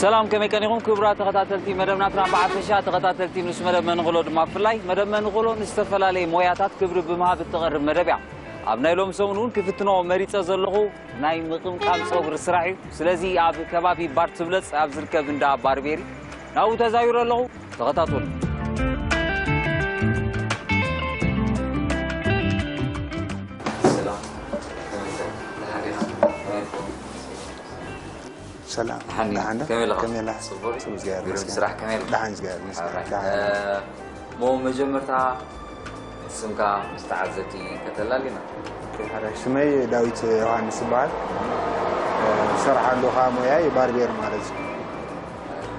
ሰላም፣ ከመይ ቀኒኹም ክቡራት ተኸታተልቲ መደብ ናትና ብሓፈሻ፣ ተኸታተልቲ ንስ መደብ መንቕሎ ድማ ብፍላይ። መደብ መንቕሎ ንዝተፈላለየ ሞያታት ክብሪ ብምሃብ እትቐርብ መደብ እያ። ኣብ ናይ ሎም ሰሙን እውን ክፍትኖ መሪጸ ዘለኹ ናይ ምቕምቃም ጸጉሪ ስራሕ እዩ። ስለዚ ኣብ ከባቢ ባር ትብለጽ ኣብ ዝርከብ እንዳ ባርቤሪ ናብኡ ተዛዊረ ኣለኹ። ተኸታተሉ። ሰላም። ሰላም። ደሓን ዲኻ? ከመይ ኣለኻ? ከመይ ኣለኻ? ጽቡቕ። ጽቡቕ፣ እግዚኣብሔር ግሩም ይመስገን። ስራሕ ከመይ ኣሎ? ደሓን፣ እግዚኣብሔር ይመስገን። ኣራይ። ደሓን። እ፣ ሞ መጀመርታ ስምካ ምስ ተዓዘብቲ ከተላልና? ሓራይ፣ ስመይ ዳዊት ዮሃንስ ይበሃል። እ፣ ዝሰርሓሉ ከዓ ሞያይ ባርቤር ማለት እዩ።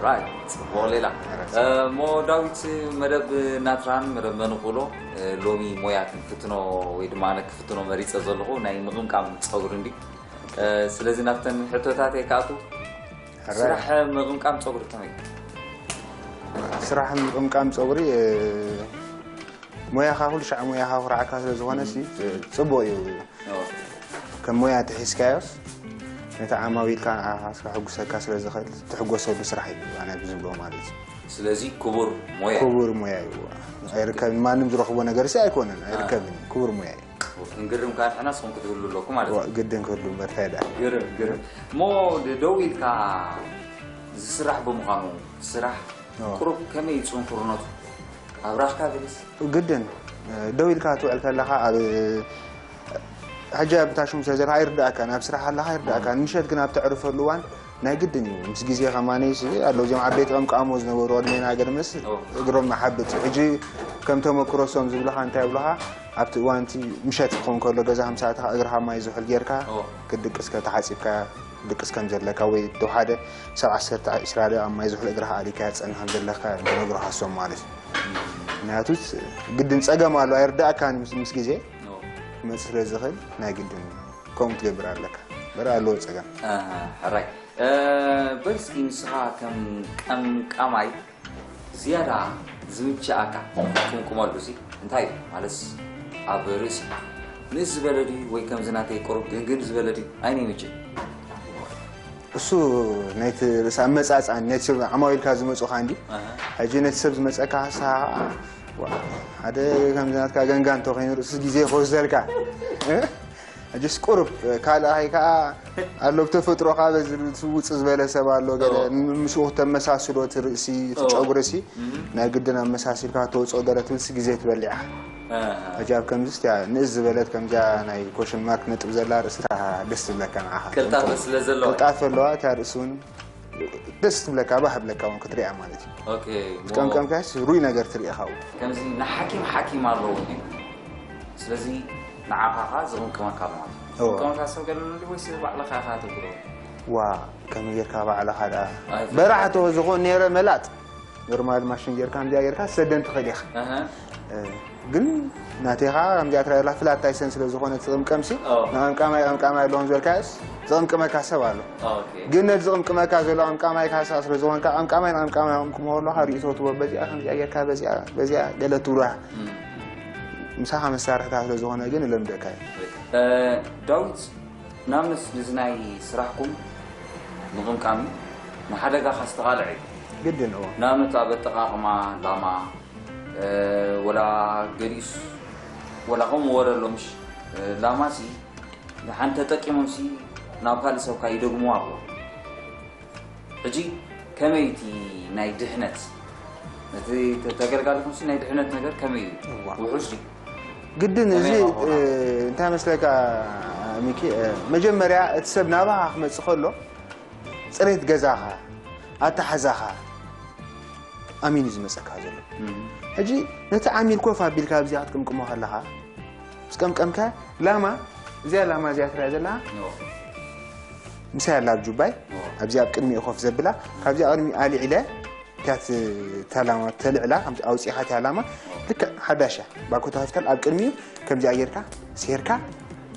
ራይት፣ ጽቡቕ ሌላ። ራይት። እ፣ ሞ ዳዊት፣ መደብ ናትራን መደብ መንቕሎ፣ እ፣ ሎሚ ሞያ ክንፍትኖ ወይ ድማ ኣነ ክፍትኖ መሪጸ ዘለኹ ናይ ምቕምቃም ጸጉሪ እንዲ። እ፣ ስለዚ ናብተን ሕቶታት እየ ክኣቱ። ሕራይ። ስራሕ ምቕምቃም ጸጉሪ ከመይ እዩ? ስራሕ ምቕምቃም ጸጉሪ፣ እ፣ ሞያኻ ኩሉ ሻዕ ሞያኻ ኩርዓካ ስለ ዝኾነ ሲ፣ እ፣ ጽቡቕ እዩ። ኦ። ከም ሞያ ተሒዝካዮስ፣ ነቲ ዓማዊልካ ንዓኻ ከሐጉሰካ ስለ ዝኽእል፣ ትሕጎሰሉ ስራሕ እዩ፣ ኣነ ብዝብሎ ማለት እዩ። ስለዚ ክቡር ሞያ እዩ። ክቡር ሞያ እዩ። ኣይርከብን፣ ማንም ዝረኽቦ ነገር ሲ ኣይኮነን፣ አ። ኣይርከብን እዩ። ክቡር ሞያ እዩ። ክንግርም ከኣ ንሕና ንስኹም ክትህሉ ኣለኩም ማለት እዩ። ዋ፣ ግድን ክህሉ እምበር፣ እንታይ ደኣ? ግርም፣ ግርም። እሞ ድ-፣ ደው ኢልካ ዝስራሕ ብምዃኑ፣ ስራሕ ኦ። ቁሩብ ከመይ እዩ ጽንኩርነቱ? ኣብራኽካ ገለስ? ግድን፣ እ፣ ደው ኢልካ ትውዕል ከለኻ ኣብ፣ ሕጂ ኣብ ታሽሙ ስለ ዘለኻ ኣይርድኣካን፣ ኣብ ስራሕ ኣለኻ ኣይርድኣካን። ምሸት ግን ኣብ ተዕርፈሉ እዋን ናይ ግድን እዩ። ምስ ግዜ ከማነይ ሲ ኣለዉ እዚኦም ዓበይቲ ቀምቃሞ ዝነበሩ ቅድሜና ገርምስ ኦ። እግሮም መሓብጥ። ሕጂ ከም ተመክሮ እሶም ዝብሉኻ እንታይ ይብሉኻ? ኣብቲ እዋን እቲ ምሸት ክኸውን ከሎ ገዛ ከም ሰዓትኻ እግርኻ ማይ ዝሑል ጌርካ ኦ። ክትድቅስ ከ ተሓጺብካ ድቅስ ከም ዘለካ ወይ ደው ሓደ ሰብ ዓሰርተ ዒስራ ደቂቕ ኣብ ማይ ዝሑል እግርኻ ኣሊካ ትጸንሕ ከም ዘለካ ዝነግሩኻ እሶም ማለት እዩ። ምክንያቱ ግድን ጸገም ኣሎ ኣይርድኣካን ምስ፣ ምስ ግዜ ኦ። ክመጽእ ስለ ዝኽእል ናይ ግድን ከምኡ ትገብር ኣለካ። በረ ኣለዎ ጸገም። ኣሃ፣ ሕራይ። እ፣ በል እስኪ ንስኻ ከም ቀምቃማይ ዝያዳ ዝምችኣካ ትቅምቅመሉ ሲ እንታይ እዩ? ማለትስ ኣብ ርእሲ ንእስ ዝበለ ድዩ ወይ ከምዚ ናተይ ቁሩብ ግንግን ዝበለ ድዩ? ኣየናይ ይምችእ? እሱ ናይቲ ርእሲ ኣመጻጽኣን፣ ነቲ ሰብ ዓማዊልካ ዝመጹኻ እንዲ። ኣሃ። ሕጂ ነቲ ሰብ ዝመጸካ ኣሰሓሕኣ፣ ዋ፣ ሓደ ከምዚ ናትካ ገንጋን እንተኾይኑ ርእስስ ግዜ ክወስደልካ። እ? ሕጅስ ቁሩብ ካልኣይ ከኣ ኣሎ፣ ብተፈጥሮኻ በዚ ውጽእ ዝበለ ሰብ ኣሎ፣ ገለ ኦ። ን-፣ ምስኡ ክተመሳስሎ እቲ ርእሲ፣ እቲ ኦ። ጨጉሪ ሲ፣ እም። ናይ ግድን ኣመሳሲልካ ተውጽኦ ገለ ትብልሲ ግዜ ትበልዕ ኢኻ። ኣሃ። ሕጂ ኣብ ከምዚስ እቲኣ ንእስ ዝበለት ከምዚኣ ናይ ኮሽን ማርክ ነጥቢ ዘላ ርእሲ እታ ደስ ትብለካ ንዓኻ። ቅልጣፈ ስለ ዘለዋ። ቅልጣፈ ኣለዋ፣ እታ ርእሲ እውን ደስ ትብለካ፣ ባህ ብለካ እውን ክትሪኣ ማለት እዩ። ኦኬ፣ ሞ- ዝቀምቀምካስ ሩይ ነገር ትርኢ ኢኻ እውን። ከምዚ ንሓኪም ሓኪም ኣለዎ ድዩ? ስለዚ ንዓኻ ኸኣ ዝቕምቅመካ ኣሎ ማለት እዩ። እወ። ዝቕምቀመካ ሰብ ገለ ኣሎ ድዩ ወይስ ባዕልኻ ኢኻ ተግብሮ? ዋ፣ ከመይ ጌርካ ባዕልኻ ደኣ? ኣይ፣ በራሕ ተዝኾን ነይረ መላጥ። ኖርማል ማሽን ጌርካ፣ ከምዚኣ ጌርካ ትሰደን ትኽእል ኢኻ። ኣሃ። እ፣ ግን ናተይ ኸኣ ከምዚኣ ትረኣየላ ፍላት ታይሰን ስለ ዝኾነ ትቕምቀምሲ፣ ኦ። ንቐምቃማይ፣ ቀምቃማይ ኣለዎም ዝበልካዮስ፣ ዝቕምቅመካ ሰብ ኣሎ። ኦኬ። ግን ነቲ ዝቕምቅመካ ዘሎ ቀምቃማይ ካሳ ስለ ዝኾንካ፣ ቀምቃማይ ንቐምቃማይ ቅምቅሞ ከለኻ ርእይቶ ትቦ በዚኣ ከምዚኣ ጌርካ፣ በዚኣ፣ በዚኣ ገለ ትብሎ። እም። ምሳኻ መሳርሕታ ስለ ዝኾነ ግን እለምደካ እዩ። እ፣ ዳዊት፣ ንኣብነት ነዚ ናይ ስራሕኩም ምቕምቃም እዩ፣ ንሓደጋ ከስተቓልዕ እዩ። ግድን፣ እዎ። ንኣብነት ኣብ ኣጠቓቕማ ላማ፣ እ፣ ወላ ገሊኡስ፣ ወላ ከምኡ ወረ ኣሎ ምሽ፣ እ፣ ላማሲ ደሓን ተጠቂሞምሲ ናብ ካልእ ሰብካ ይደግምዋ ኣለዉ። ሕጂ ከመይ እቲ ናይ ድሕነት፣ ነቲ ተ-፣ ተገልጋልኩምሲ ናይ ድሕነት ነገር ከመይ እዩ? እዋ። ውሑስ ድዩ? ግድን ከመይ እዚ፣ ይኸውን? እ፣ እንታይ መስለካ ሚኪ፣ እ፣ መጀመርያ እቲ ሰብ ናባኻ ክመጽእ ከሎ ጽሬት ገዛኻ፣ ኣተሓዛኻ ኣሚኑ እዩ ዝመጸካ ዘሎ። እም። ሕጂ ነቲ ዓሚል ኮፍ ኣቢልካ ኣብዚኣ ክትቅምቅሞ ከለኻ፣ ምስ ቀምቀምካ ላማ፣ እዚኣ ላማ እዚኣ ትረኣ ዘለኻ? ኖ። ምሳይ ኣላ ኣብ ጁባይ፣ ኖ። ኣብዚኣ ኣብ ቅድሚኡ ኮፍ ዘብላ፣ ካብዚኣ ቅድሚኡ ኣልዒለ፣ እታ ት-፣ እታ ላማ ተልዕላ፣ ከምዚ ኣውጺኻ እታ ላማ፣ ኖ። ልክዕ ሓዳሽ እያ። ባኮ ተኸፊታል ኣብ ቅድሚኡ ከምዚኣ ጌርካ፣ ሴርካ፣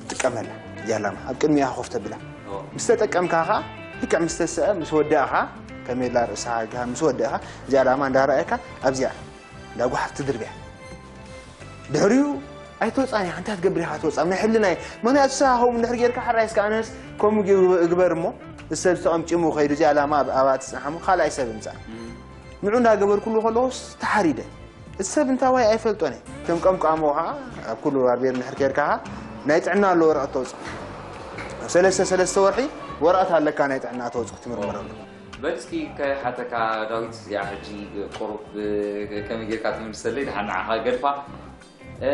ትጥቀመላ። እዚኣ ላማ ኣብ ቅድሚኣ ኮፍ ተብላ። ኖ። ምስ ተጠቀምካ ኸኣ፣ ልክዕ ምስ ተሰአ፣ ምስ ወዳእኻ፣ ከመይ ኢላ ርእስኻ ጌርካ ምስ ወዳእኻ፣ እዚኣ ላማ እንዳረኣየካ፣ ኣብዚኣ እንዳ ጓሓፍ ትድርብያ። ድሕሪኡ ኣይትወጻን ኢኻ፣ እንታይ ክትገብር ኢኻ ትወጻ? ናይ ሕልና እዩ። ምኽንያቱ ንስኻ ከምኡ እንድሕር ጌርካ፣ ሕራይ እስከ ኣነስ ከምኡ ጌ-፣ እግበር እሞ፣ እቲ ሰብ ዝተቐምጭሙ ከይዱ እዚ ዕላማ ኣብ ኣባቲ ጽንሓሙ ካልኣይ ሰብ ምጻእ። ንዑ እንዳገበርኩሉ ከለኹስ ተሓሪደ። እቲ ሰብ እንታዋይ ኣይፈልጦን እየ። ከም ቀምቃሞ ኸዓ ኣብ ኩሉ ባርቤር እንድሕር ኬድካ ኸዓ ናይ ጥዕና ኣሎ ወረቐት ተውጽእ። ሰለስተ ሰለስተ ወርሒ ወረቐት ኣለካ ናይ ጥዕና ተውጽእ ክትምርመረሉ። በል እስኪ ከይሓተካ ዳዊት፣ እዚኣ ሕጂ ቁሩብ ከመይ ጌርካ ትምልሰለይ፣ ደሓን ንዓኻ ገድፋ።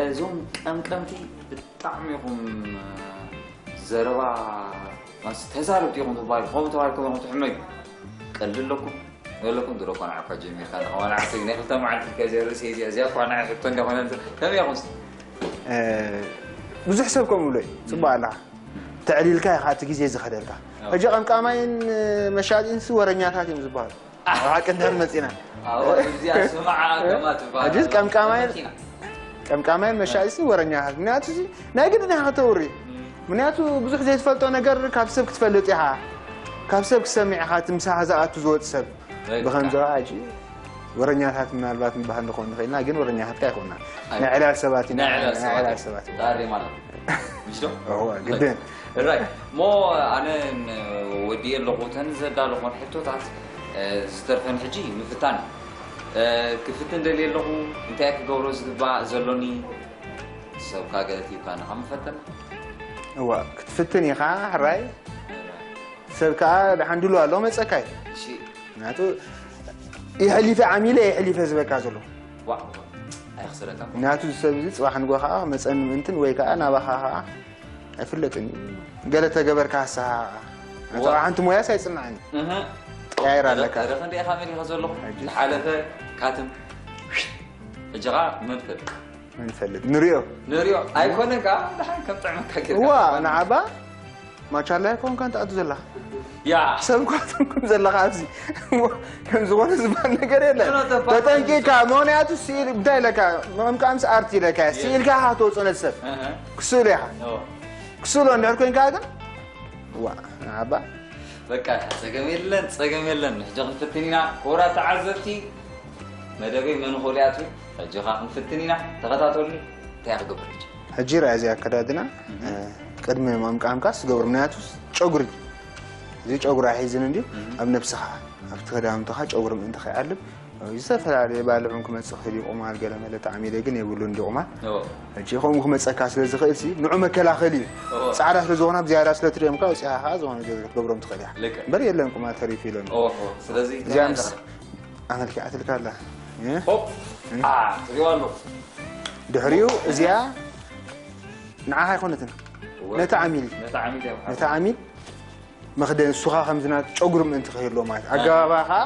እዞም ቀምቀምቲ ብጣዕሚ ኢኹም ዘረባ ማስ ተዛረብቲ ኢኹም ትባሉ፣ ከምኡ ተባልኩም ኢኹም ትሕመዩ። ቀልዲ ኣለኩም ኣለኩም ድሮ እኳ ንዓኳ ጀሚርካ ንኸማ ንዓሰይ ናይ ክልተ መዓልቲ ከዚያ ርእሲ እዚኣ እዚኣ እኳ ንዓይ ሕቶ እንዲያ ኮይና ከመይ ኢኹም? ብዙሕ ሰብ ከምኡ ኢሉ እዩ። ጽቡቕ ኣለኻ። ተዕሊልካ ኢኻ እቲ ግዜ ዝኸደልካ። ሕጂ ቀምቃማይን መሻጢንሲ ወረኛታት እዮም ዝበሃሉ። ኣብ ሓቂ እንድሕር መጺና። ኣዎ፣ እዚኣ ስማዓ ከማ ትበሃል ሕጂ ኣላ። ቀምቃማይን መኪና። ቀምቃማይን መሻጢንሲ ወረኛታት። ምክንያቱ እዚ ናይ ግድን ኢኻ ከተውሪ። ምክንያቱ ብዙሕ ዘይትፈልጦ ነገር ካብ ሰብ ክትፈልጥ ኢኻ። ካብ ሰብ ክትሰምዕ ኢኻ፣ እቲ ምሳኻ ዝኣቱ ዝወጽእ ሰብ። በቃ። ብኸምዚ ኸዓ ሕጂ ወረኛታት ምናልባት ንበሃል ንኸውን ንኽእል ኢና፣ ግን ወረኛታት ከ ኣይኮንና። ኣይ-፣ ናይ ዕላል ሰባት ኢና፣ ናይ ዕላል ናይ ሰባት ዕላል እዮም። ሰባት ኢና። ዳሬ ማለት እዩ። ምሽ ዶ? እወ፣ ግድን። ራይት። እሞ ኣነ ን-፣ ወዲኤ ኣለኹ። እተን ዘዳለኹን ሕቶታት፣ እ፣ ዝተርፈን ሕጂ ምፍታን እዩ። እ፣ ክፍትን ደልየ ኣለኹ። እንታይ ክገብሮ ዝግባእ ዘሎኒ? ሰብካ ገለ ሂብካ ንኻ ምፈተና? እወ፣ ክትፍትን ኢኻ፣ ሕራይ። ሰብ ከኣ ደሓን ድሉ ኣሎ መጸካ እዩ። እሺ። ምክንያቱ ይሕሊፈ ዓሚለ ይሕሊፈ ዝበካ ዘሎ። ዋ፣ ዋ፣ ኣይኽስረካ። ምክንያቱ እዚ ሰብ እዚ ጽባሕ ንግሆ ከኣ መጸኒ ምእንትን ወይ ከኣ ናባኻ ከኣ ኣይፍለጥን እዩ። ገለ ተገበርካ ኣሰሓሓ። ምክንያቱ ዋ። ኣብ ሓንቲ ሞያስ ኣይጽናዕን እዩ። እህ። ትቀያየር ኣለካ። ረ-፣ ረኸ እንደ ኢኻ መሊኻ ዘለኹ? ሕጂ። ዝሓለፈ ካትም። ሕጂ ኸኣ መን ፈልጥ? መን ፈልጥ? ንሪኦ። ንሪኦ። ኣይኮነን ከኣ ደሓን ከም ጥዕመካ ጌርካ ዋ፣ ትኸውን። ንዓባ ማቻላ ኣይኮንካን ትኣቱ ዘለኻ። ያ። ሰብ እኳ ትንኩም ዘለኻ ኣብዚ። ከም ዝኾነ ዝበሃል ነገር የለን። ኖ፣ ኖ፣ ተፋ-፣ ተጠንቂቕካ፣ ምኽንያቱ ስኢል፣ እንታይ ኢለካ? ምቕምቃምስ ኣርት ኢለካ፣ ስኢልካ ኢኻ ተውፅኦ ነቲ ሰብ። እህ። ክስእሎ ኢኻ። ኖ። ክስእሎ እንድሕር ኮይንካ ግን፣ ዋ፣ ንዓባ። በቃ፣ ጸገም የለን፣ ጸገም የለን። ሕጂ ክንፍትን ኢና። ክቡራት ተዓዘብቲ፣ መደበይ መን ኾል እያ ትብል? ሕጂ ኸኣ ክንፍትን ኢና። ተኸታተሉኒ። እንታይ እየ ክገብር ሕጂ? ሕጂ ርኣ እዚ ኣከዳድና፣ እህ። እ፣ ቅድሚ ምቕምቃምካስ ትገብሮ፣ ምኽንያቱስ ጨጉሪ። እዚ ጨጉሪ ኣይሕዝን እንድዩ፣ እህ። ኣብ ነብስኻ፣ ኣብቲ ክዳውንትኻ ጨጉሪ ምእንቲ ከይዓልብ፣ ዝተፈላለዩ ባልዑን ክመጽእ ክእል እዩ፣ ቁማል ገለመለ ተዓሚለ ግን የብሉን እንድዩ ቁማል። ኦ። ሕጂ ከምኡ ክመጸካ ስለ ዝኽእል ሲ፣ ንዑ መከላኸሊ እዩ። ኦ። ጻዕዳ ስለ ዝኾና ብዝያዳ ስለ ትርእዮም ከኣ ወጺኻ ከኣ ዝኾነ ገለ ክትገብሮም ትኽእል ኢኻ። ልክዕ። እምበር የለን ቁማል ተሪፉ ኢሎም። ኦ፣ ኦ። ስለዚ እዚኣ እንታይ ምስ ኢኻ? ኣመልኪዓትልካ ኣላ። እ? ሆፕ። እ? ኣ፣ ትሪኦ ኣለኹ። ድሕሪኡ እዚኣ ንዓኻ ኣይኮነትን። እወ። ነቲ ዓሚል። ነቲ ዓሚል እያ። ነቲ ዓሚል መኽደን፣ ንሱኻ ከምዚ ናት ጨጉሪ ምእንቲ ከይህልዎ ማለት። ኣሃ። ኣገባባ ኸኣ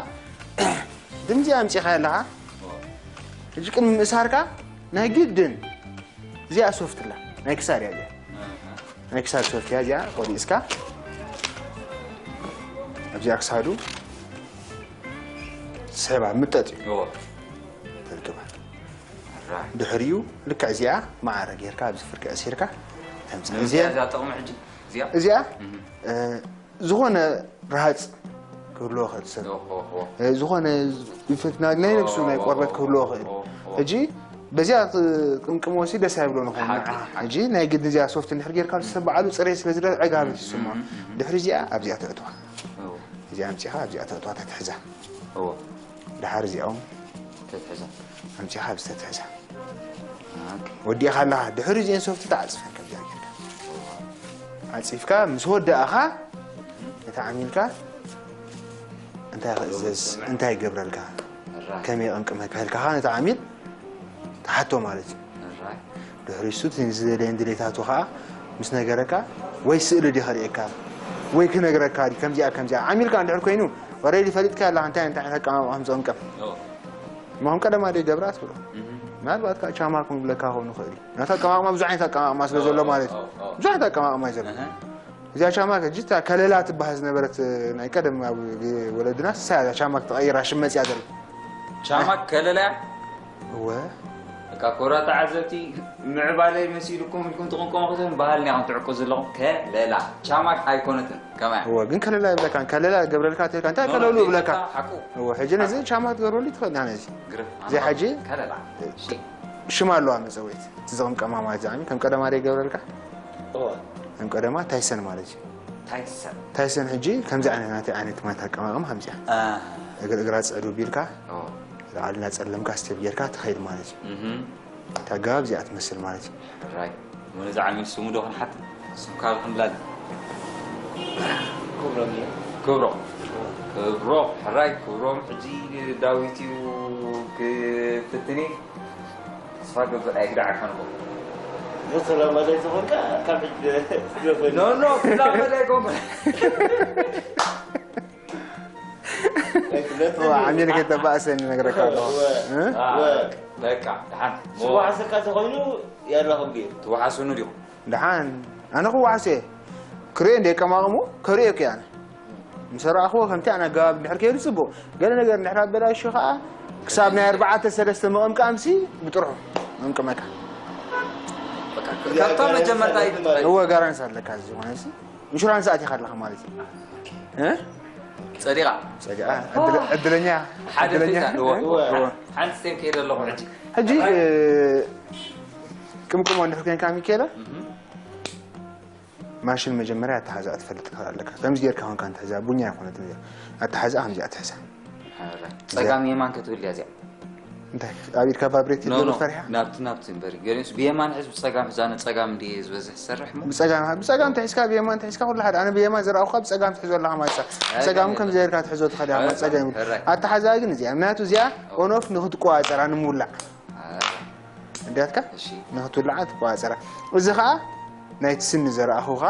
ድምዚ ኣምጺኻ ኣለኻ። እወ። ሕጂ ቅድሚ ምእሳርካ ናይ ግድን እዚኣ ሶፍት ኣላ። ናይ ክሳድ እያ እዚኣ። ኣሃ። ናይ ክሳድ ሶፍት እያ እዚኣ፣ ቆሪጽካ ኣብዚኣ ክሳዱ ስሕባ ምጠጥ እዩ። እወ። ተርክባ። ራይት። ድሕሪኡ ልክዕ እዚኣ ማዕረ ጌርካ ኣብዚ ፍርቂ ኣሲርካ ተምጽእ። ንምንታይ እዚኣ እዚኣ ጥቕሚ ሕጂ? እዚኣ? እዚኣ፣ እህ። እ፣ ዝኾነ ረሃጽ ክህልዎ ይኽእል ሰብ። ኦ፣ ኦ፣ ኦ። እ፣ ዝኾነ ኢንፌክት ናይ፣ ናይ ነብሱ ናይ ኦ፣ ቆርበት ኦ፣ ክህልዎ ኦ፣ ይኽእል። ኦ፣ ኦ። ሕጂ በዚኣ ክ-፣ ቅምቅም ወሲ ደስ ኣይብሎን ይኸውን። ሓቂ፣ ንዓ-፣ ሓቂ። ሕጂ ናይ ግድን እዚኣ ሶፍት እንድሕር ጌርካ፣ ሰብ ባዕሉ ጽሬት ስለ ዝደሊ ዕጋበት ይስምዖ። እም፣ እም፣ እም። ድሕሪ እዚኣ ኣብዚኣ ተእትዋ። ኦ። እዚኣ ኣምጺኻ ኣብዚኣ ተእትዋ፣ ተትሕዛ። ኦ። ደሓር እዚኦም ተትሕዛ። ኣምጺኻ ኣብዚ ተትሕዛ። ኦኬ። ወዲእኻ ኣለኻ። ድሕሪ እዚአን ሶፍቲ ተዓጽፈን ከምዚኣ ጌርካ። ዓጺፍካ ምስ ወዳእኻ፣ ነቲ ዓሚልካ እንታይ ክእዘዝ፣ እንታይ ይገብረልካ፣ ራይት። ከመይ የቐምቅመካ ኢልካ ነቲ ዓሚል ትሓቶ ማለት እዩ። ራይት። ድሕሪ እሱ እቲ ዝደለየን ድሌታቱ ኸኣ ምስ ነገረካ፣ ወይ ስእሊ ድዩ ከርእየካ፣ ወይ ክነግረካ ድዩ፣ ከምዚኣ፣ ከምዚኣ። ዓሚልካ እንድሕር ኮይኑ፣ ኦረዲ ፈሊጥካ ኣለኻ እንታይ፣ እንታይ ዓይነት ኣቀማምጣ ከም ዝቕምቀም። ኦ። እሞ ከም ቀደማ ድዩ ገብራ ትብሎ። እህ። ምናልባት ከኣ ቻማ ክብለካ ክኸውን ይኽእል እዩ። ናቱ ኣቀማቕማ ብዙሕ ዓይነት ኣቀማቕማ ስለ ዘሎ ኦ፣ ማለት እዩ። ኦ፣ ኦ። ብዙሕ ዓይነት ኣቀማቕማ እዩ ዘሎ። እህ። እዚኣ ቻማ ሕጂ እታ ከለላ ትበሃል ዝነበረት ናይ ቀደም ኣብ ወለድና እሳ እያ ቻማ ክትቐይራ ሽም መጽያ ዘላ። ቻማ ከለላ እያ? እወ። በቃ ኮራ ተዓዘብቲ ምዕባለ መሲልኩም ኢልኩም ትቕምቀሙ ክትም ባህልና ኢኹም ትዕቁ ዘለኹም። ከለላ። ቻማ ኣይኮነትን። ከማይ። እወ፣ ግን ከለላ ይብለካ፣ ከለላ ገብረልካ ትልካ፣ እንታይ ኖ፣ ከለሉ ኖ፣ ይብለካ? ሓቁ። እወ፣ ሕጂ ነዚ ሓቁ። ቻማ ትገብረሉ ትኽእል ኢና ነዚ። ግርፍ። እዚ ሓጂ ከለላ። እሺ። ሽም ኣለዋ መጸውዒት። እቲ ዝቕምቀማ ማለት ዝዓሚ ከም ቀደማ ደይ ገብረልካ? እወ። ከም ቀደማ ታይሰን ማለት እዩ። ታይሰን ታይሰን ሕጂ ከምዚ ዓይነት ናተይ ዓይነት ማለት ኣቀማቕማ ከምዚኣ አ እግር እግራ ፅዕዱ ቢልካ ኦ ላዕሊ እናፀለምካ ስቴፕ ጌርካ ትኸይድ ማለት እዩ እህ እታ ኣገባብ እዚኣ ትመስል ማለት እዩ ራይ ምን ዛዕሚል ስሙ ዶ ክንሓት ስምካ ክንላል ክብሮም እዩ ክብሮ ክብሮ ሕራይ ክብሮም ሕጂ ዳዊት እዩ ክፍትኒ ተስፋ ገብር ኣይግዳዓካን እኮ ንሰላማላይ ዝኾንካ ካብ ሕጂ ትገበል ኖ ኖ ክላመደ ኣይኮንኩ ዓሚል ከይተባእሰ ንነግረካ ኣለኹ እ? በቃ ደሓን ስዋ ዓሰርካ ተኾይኑ ያላ ክብል እዩ ትወሓሱኑ ዲኹም ደሓን ኣነ ክወሓስ እየ ክርእዮ እንደ የቀማቕሙ ከርእዮ እየ ኣነ ምስ ረኣኽዎ ከምቲ ኣነ ኣገባብ እንድሕር ከይዱ ፅቡቕ ገለ ነገር እንድሕር ኣበላሹ ከዓ ክሳብ ናይ ኣርባዕተ ሰለስተ መቐምቃምሲ ብጥርሑ መምቅመካ በቃ ካብታ መጀመርታ እዩ እወ ጋራንስ ኣለካ እዚ ዝኾነ ሲ ኢንሹራንስ ኣቲኻ ኣለኻ ማለት እዩ እ? ጸዲቓ ጸዲቓ ዕድለ- ዕድለኛ ሓደ ዕድለኛ ፊት ኣለዎ እወ። ሓንቲ ስቴም ከይደ ኣለኹ ሕጂ ሕጂ እ፣ ቅምቅሞ እንድሕር ኮይንካ ሚካኤላ ማሽን መጀመርያ ኣተሓዛ ክትፈልጥ ትኽእል ኣለካ ከምዚ ጌርካ ኮንካ እንትሕዛ ቡኛ ይኮነት ኣተሓዛ ከምዚኣ ትሕዛ ጸጋም የማን ክትብል እያ እዚኣ እንታይ ኣብ ኢድካ ቫብሬት ኖ ኖ ይገብር ፈሪሓ ናብቲ ናብቲ እምበር ገሊኡስ ብየማን ሕዝቢ ጸጋም ሕዛነ ጸጋም እንዲ ዝበዝሕ ዝሰርሕ እሞ ብጸጋም ብጸጋም ትሒዝካ ብየማን ትሒዝካ ኩሉ ሓደ ኣነ ብየማን ዝረኣኹካ ብጸጋም ትሕዞ ኣለካ ማለት እዩ ብጸጋም ከም ዘይርካ ትሕዞ ትኽእል ኢኻ ማለት ጸጋም ይብሉ ኣተሓዛ ግን እዚኣ ምክንያቱ እዚኣ ኦኖፍ ንክትቆዋፀራ ንምውላዕ እንዲያትካ እሺ ንክትውላዓ ትቆዋፀራ እዚ ከዓ ናይቲ ስኒ ዘረኣኹካ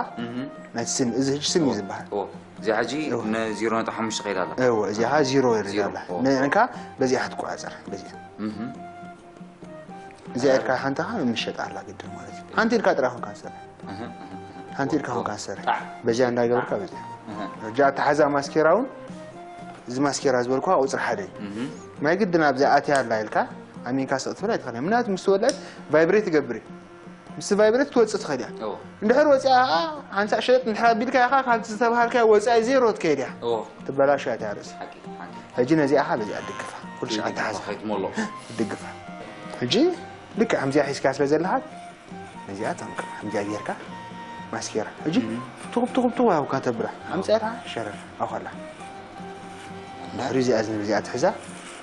ናይቲ ስኒ እዚ ሕጂ ስኒ እዩ ዝበሃል ኦ እዚኣ ሕጂ ንዜሮ ነጥቢ ሓሙሽተ ከይዳ ኣላ እወ እዚኣ ከዓ ዚሮ ይርዳላ ኦ። ንዕንካ በዚኣ ክትቆፃፀር በዚኣ እህ እዚኣ ኢልካ ሓንቲ ከዓ ምሸጥ ኣላ ግድን ማለት እዩ ሓንቲ ኢልካ ጥራይ ኮንካ ዝሰርሕ ሓንቲ ኢልካ ኮንካ ዝሰርሕ በዚኣ እንዳገበርካ በዚኣ ሕጂ ኣተሓዛ ማስኬራ እውን እዚ ማስኬራ ዝበልኩካ ቁፅሪ ሓደ እዩ ናይ ግድን ኣብዚኣ ኣትያ ኣላ ኢልካ ኣሚንካ ስቕ ትብል ኣይትኽእል ምክንያቱ ምስ ተወልዐት ቫይብሬት ይገብር እዩ ምስ ቫይብሬት ክትወፅእ ትኽእል እያ ኦ እንድሕር ወፂኣ ከዓ ሓንሳእ ሸጥ እንድሕር ኣቢልካ ኢኻ ካብቲ ዝተባሃልካ ወፃኢ ዜሮ ትከይድ እያ ኦ ትበላሾ እያ እታ ርእሲ ሓቂ ሓቂ ሕጂ ነዚኣ ከዓ በዚኣ ትድግፋ ኩሉ ሻዕ ኣተሓዛ ከይትመሎ ትድግፋ ሕጂ ልክዕ ከምዚኣ ሒዝካ ስለ ዘለኻ ነዚኣ ተምቅም ከምዚኣ ጌርካ ማስኬራ ሕጂ ትኹብ ትኹብ ትኹብ ሃብካ ተብላ ኣምፅኣታ ሸረፍ ኣኳላ ድሕሪ እዚኣ ዝንብ እዚኣ ትሕዛ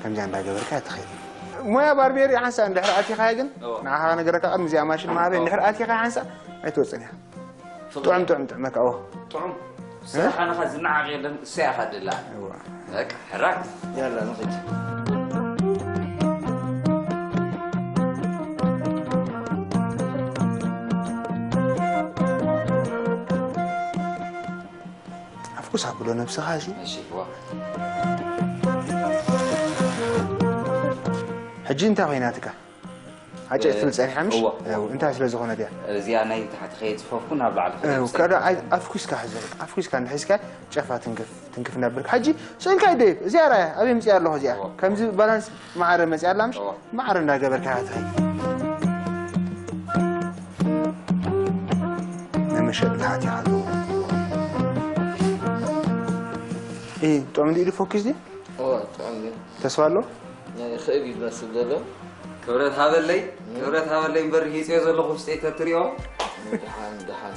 ከምዚኣ እንዳገበርካ ትኸይድ ሞያ ባርቤር ሓንሳ እንድሕር ኣቲኻያ ግን ንዓኻ ነገረካ ቅድሚ እዚኣ ማሽን ማህበ እንድሕር ኣቲኻ ሓንሳ ኣይትወፅን እያ ጥዑም ጥዑም ጥዕመካ ኦ ጥዑም ስራሓ ንኻ ዝነዓቕ የለን እሰይ ኣኻ ድላ እዋ በቃ ሕራይ ያላ ንኽድ ኣፍኩስ ኣብሎ ነብስኻ እዚ እሺ ዋ ሕጂ እንታይ ኮይናትካ ዓጨጭ ትብል ፀኒሓ ምሽ እዋ። እው፣ እንታይ ስለ ዝኾነ ድያ እዚኣ ናይ ታሕቲ ከየፅፈፍኩ ናብ ላዕሊ እው፣ ከዳ ኣይ- ኣፍኩስካ ሕዘ ኣፍኩስካ እንድሒዝካ ጨፋ ትንክፍ ትንክፍ ነብርካ ሕጂ ስእልካ ይደይብ እዚኣ ራያ ኣበይ ምፅኣ ኣለኹ እዚኣ እዋ። ከምዚ ባላንስ ማዕረ መፅኣ ኣላ ምሽ እዋ። ማዕረ እንዳገበርካ ትኸይ ንመሸጥ ተሓቲኻ ጥዑም ኢሉ ፎኪስ ድዩ እዋ ጥዑም እዩ ተስፋ ኣሎ ናይ ክእል እዩ ዝመስል ዘሎ ክብረት ሃበለይ ክብረት ሃበለይ እምበር ሂፅዮ ዘለኹ ውሽጠይ ተትሪኦ ደሓን ደሓን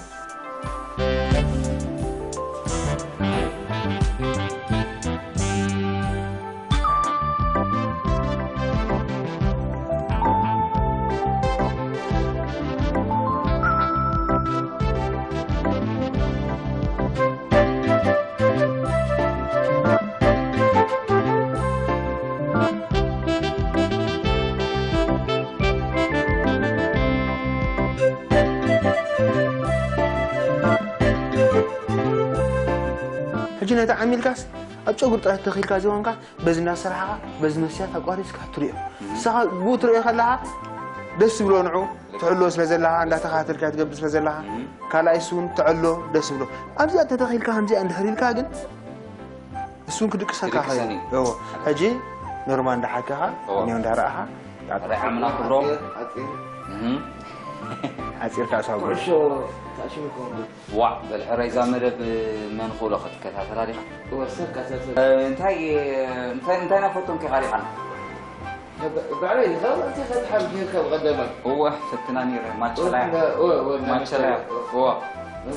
ሕጂ ነቲ ዓሚልካስ ኣብ ጨጉሪ ጥራሕ ተኺልካ ዝወንካ በዚ እናሰራሕኻ በዚ መስትያት ኣቋሪፅካ ትሪኦ ንስኻ ብኡ ትሪኦ ከለኻ ደስ ዝብሎ ንዑ ትሕሎ ስለ ዘለኻ እንዳተኻተልካ ትገብር ስለ ዘለኻ ካልኣይስ እውን ትዕሎ ደስ ዝብሎ ኣብዚኣ ተተኺልካ ከምዚኣ እንድሕር ኢልካ ግን እሱን ክድቅሰካ ክድቅሰኒ። ኸይኑ ሕጂ ኖርማል እንዳሓከኻ እዎ። እኒኦ እንዳረኣኻ ራይ ዓምና ክብሮ ዓፂር ዓፂርካ እሳብ ጎሽ ኩዕሾ ታእሽሙ ይኸውን ዋዕ በል ሕራይ እዛ መደብ መን ክእሎ ክትከታተላ ዲኻ ወሰብ ካሳሰብ እንታይ እንታይ እንታይ ናፈቶም ኪኻ ዲኻ ባዕለይ ንኸብቲ ከትሓል ጌርካ ብቐደማ እወ ፈትና ነይረ ማቸላ ወ- ወ- ወ- ማቸላ እወ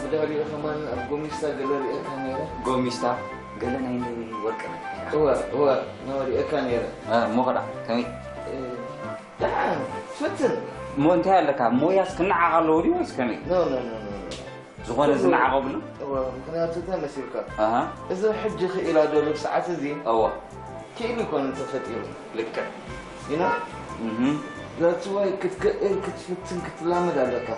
ብድሕሪኡ ከማን ኣብ ጎሚስታ ገለ ርእየካ ነይረ። ጎሚስታ? ገለ ናይ ወርቂ ናይ እወ እወ፣ ኖ ርእየካ ነይረ። እሞ ኸዳ ከመይ? ደሓን ትፍትን። እሞ እንታይ ኣለካ? ሞያስ ክነዓቕ ኣለዎ ድዩ ወይስ ከመይ? ኖ ኖ ኖ ኖ። ዝኾነ ዝነዓቐ ብሉ? እወ፣ ምኽንያቱ እንታይ መሲልካ? ኣሃ። እዚ ሕጂ ክኢላ ዶ ልብስዓት እዚ? እወ። ክኢሉ ይኮነ ተፈጢሩ። ልክዕ። You know? እህ። That's why ክትክእል ክትፍትን ክትላመድ ኣለካ።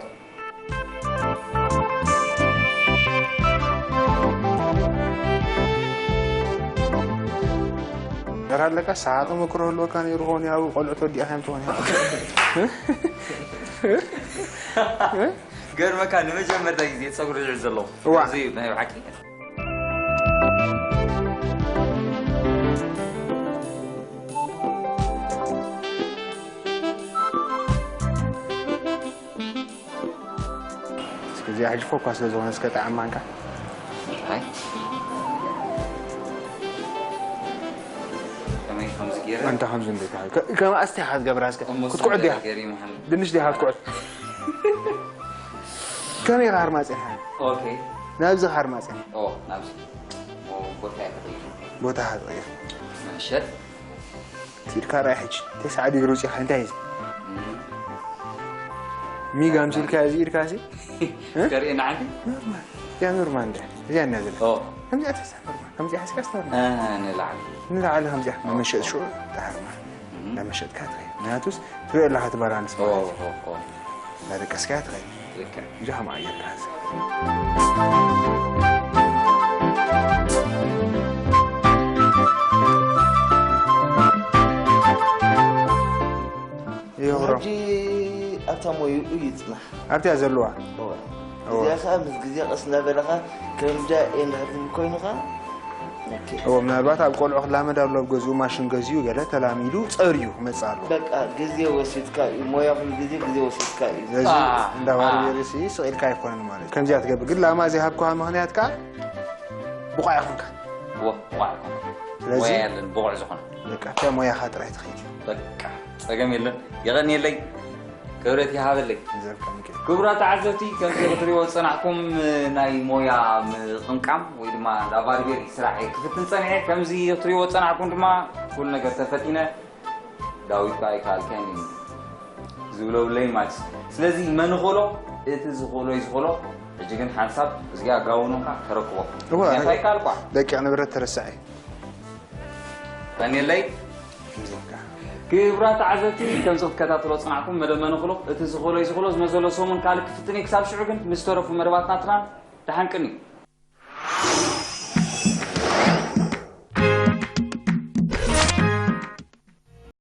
ነገር ኣለካ ሰዓት መክሮ ህልወካ ነይሩ ኾን ያው ቆልዑ ተወዲእካ እዮም ትኾን ገርመካ ንመጀመርታ ግዜ ፀጉሪ ዝዕል ዘለኹ እዋ። እዚ ናይ ብሓቂ እዚኣ ሕጂ ኮኳ ስለ ዝኾነ እስከ ጣዕም ማንካ ኣንታ ከምዚ እንዴት ከም ኣስቲኻ ትገብራ እስከ ክትኩዕ ዲኻ ድንሽ ዲኻ ክትኩዕ ከመይ ኢኻ ሃርማፅን ናብዚ ሃርማፅን ቦታ ሃርማፅን መሸት ሲድካ ራይ ሕጂ ተስዓ ዲግሪ ውፂኻ እንታይ እዩ ሚግ ኣምሲልካ እዚ ኢድካ ሲ ተርእየና ዓዲ ኖርማል እዚኣ ኖርማል እንደ እዚኣ እና ዝለ ከምዚኣ ተሳ ኖርማል ከምዚኣ ሓስካ ኖርማል ንላዕሊ ንላዕሊ ከምዚኣ መመሸጥ ሽዑ ተሃርማ እንዳመሸጥካ ትኸይድ ምክንያቱስ ትሪኦ ኣለካ ትባላንስ ማለት እዩ እንዳደቀስካ ትኸይድ ልክዕ እዚኣ ከማኣ ጌርካ እዚ ሕጂ ኣብታ ሞይኡ ይፅናሕ ኣብቲያ ዘለዋ እዚኣ ከዓ ምስ ግዜ ቀስ እናበለኻ ከም ዳኤ እንድሕር ዝብል ኮይኑ ከዓ እዎ ምናልባት ኣብ ቆልዑ ክላመድ ኣሎ ኣብ ገዝኡ ማሽን ገዚኡ ገለ ተላሚዱ ፀርዩ ክመፅእ ኣሎ በቃ ግዜ ወሲድካ እዩ ሞያ ኩሉ ግዜ ግዜ ወሲድካ እዩ ስለዚ እንዳባርቤሪ ሲ ስቕ ኢልካ ኣይኮነን ማለት እዩ ከምዚኣ ትገብር ግን ላማ ዘይሃብኩሃ ምክንያት ከዓ ብቋዕ ይኮንካ እዎ ብቋዕ ይኮንካ ስለዚ ሞያ የለን ብቑዕ ዝኾነ በቃ ብታ ሞያኻ ጥራይ ትኸይድ በቃ ፀገም የለን የቐንየለይ ክብረት ይሃበለይ። ክቡራት ተዓዘብቲ ከምዚ ክትሪእዎ ዝፀናሕኩም ናይ ሞያ ምቕምቃም ወይ ድማ እንዳ ባርቤሪ ስራሕ እየ ክፍትን ፀኒሐ። ከምዚ ክትሪእዎ ዝፀናሕኩም ድማ ኩሉ ነገር ተፈቲነ። ዳዊት ከዓ ኣይከኣልካን እዩ ዝብሎ የብለይን ማለት እዩ። ስለዚ መን ይኽእሎ? እቲ ዝኽእሎ እዩ ዝኽእሎ። ሕጂ ግን ሓንሳብ እዚኣ ጋውኖምካ ተረክቦ። ምኽንያቱ ኣይከኣልኳ። ደቂቕ ንብረት ተረሳዒ። ቀንየለይ ክቡራት ተዓዘብቲ ከምዚ ክትከታተሎ ዝፅናዕኩም መደብ መን ይኽእሎ እቲ ዝኽእሎ እዩ ዝኽእሎ ዝመዘሎ ሰሙን ካልእ ክፍትን እዩ ክሳብ ሽዑ ግን ምስ ዝተረፉ መደባት ናትናን ደሓን ቅኒ